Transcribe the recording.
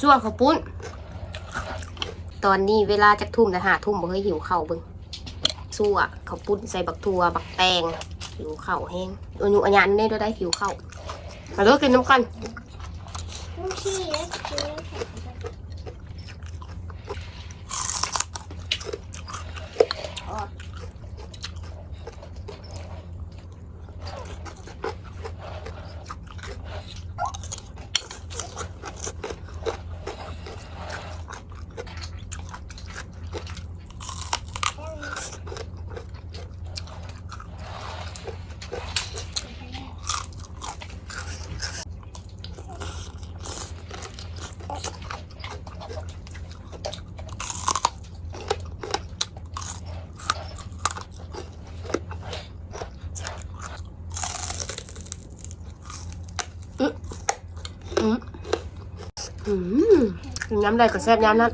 ຊົ່ວເຂົ້າປຸ້ນ. ຕອນນີ້ເວລາຈັກທຸ່ມແລ້ວ? ຫ້າທຸ່ມບໍ່ເຮີ້ຍ? ຫິວເຂົ້າເບິ່ງ. ຊົ່ວເຂົ້າປຸ້ນໃສ່ບັກຖົ່ວບັກແຕງ. ຫິວເຂົ້າແຮງ. ອາຍຸອາຍານນີ້ໄດ້ ຫິວເຂົ້າ. ມາເດີ ກິນນຳກັນ. ອືມ ອືມ ກິນຍາມໃດກໍແຊບຍາມນັ້ນ.